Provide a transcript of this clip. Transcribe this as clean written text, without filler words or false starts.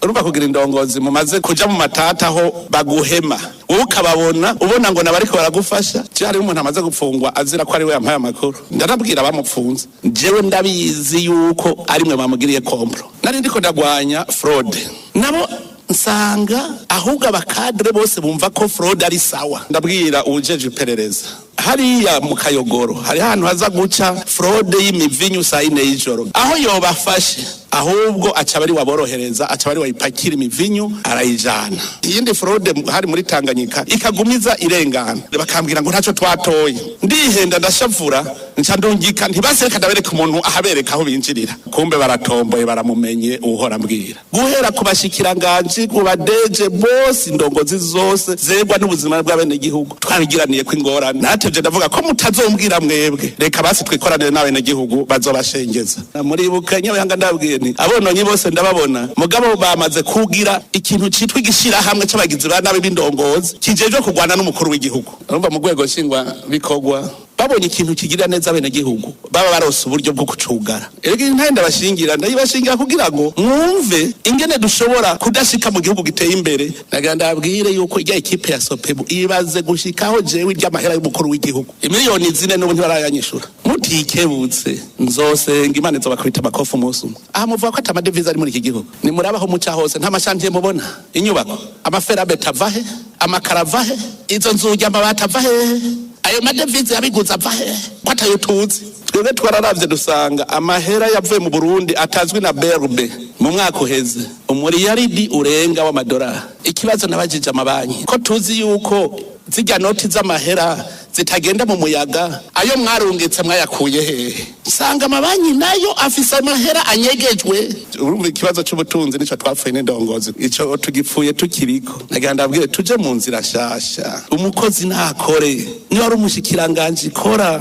Urumva kugira indongozi mumaze kuja mu matata aho baguhema, wowe ukababona ubona ngo nabariko baragufasha. Je hariho umuntu amaze gupfungwa azira ko ari we yampaye amakuru. Ndanabwira abamupfunze, jewe ndabizi yuko ari mwe bamugiriye complot. Nari ndiko ndagwanya fraude, nabo nsanga ahubwo aba cadres bose bumva ko fraude ari sawa. Ndabwira uwujeje iperereza, hariya mu Kayogoro hari ahantu haza guca fraude y'imivinyu saa 4 y'ijoro. Aho yobafashe, ahubwo aca bari waborohereza, aca bari wayipakira imivinyu arayijana. Iyindi fraude hari muri Tanganyika ikagumiza irengana, bakambwira ngo ntaco twatoye. Ndihenda, ndashavura, nca ndungika ntibasereka ndabereka umuntu ahabereka aho binjirira. Kumbe baratomboye, baramumenye. Uhora mbwira guhera ku bashikiranganji, ku ba DG bose, indongozi zose zegwa n'ubuzima bw'abenegihugu, twabigiraniye ko ingorane. Natevye ndavuga ko mutazombwira mwebwe, reka basi twikoranire n'abenegihugu bazobashengeza. Muribuka Nyabihanga, ndabwiye nti abononyi bose ndababona, mugabo bamaze kugira ikintu citwa igishirahamwe c'abagizi ba nabi b'indongozi kijejwe kurwana n'umukuru w'igihugu. Urumva mu rwego nshingwa bikorwa babonye ikintu kigirira neza abenegihugu, baba barose uburyo bwo kucugara. Erega intare ndabashingira, ndayibashingira kugira ngo mwumve ingene dushobora kudashika mu gihugu giteye imbere. Nagira ndabwire yuko irya équipe ya SOPEBU ibaze gushikaho jewe irya mahera y'umukuru w'igihugu imiliyoni 4 n'ubu ntibarayanyishura. Mutikebutse, nzosenga Imana izobakubita amakofi umunsi umwe. Aha muvuga ko ata ma devises ari muri iki gihugu, nimurabaho muca hose nta ma chantiers mubona, inyubako, ama fer à béton ava he? Amakara ava he? Izo nzugi, amabati ava hehe? Ayo ma devises yabiguze ava hehe ko atayo tuzi? Twebwe twararavye dusanga amahera yavuye mu Burundi atazwi na BRB mu mwaka uheze umuriyaridi urenga w'amadolari. Ikibazo nabajije amabanki, ko tuzi yuko zirya noti z'amahera zitagenda mu muyaga, ayo mwarungitse mwayakuye hehe? Nsanga amabanki nayo afise amahera anyegejwe. Urumva ikibazo c'ubutunzi nico twapfuye n'indongozi, ico tugipfuye tukiriko. Nagira ndabwire tuje mu nzira shasha. Umukozi ntakore, niba ari umushikiranganji kora.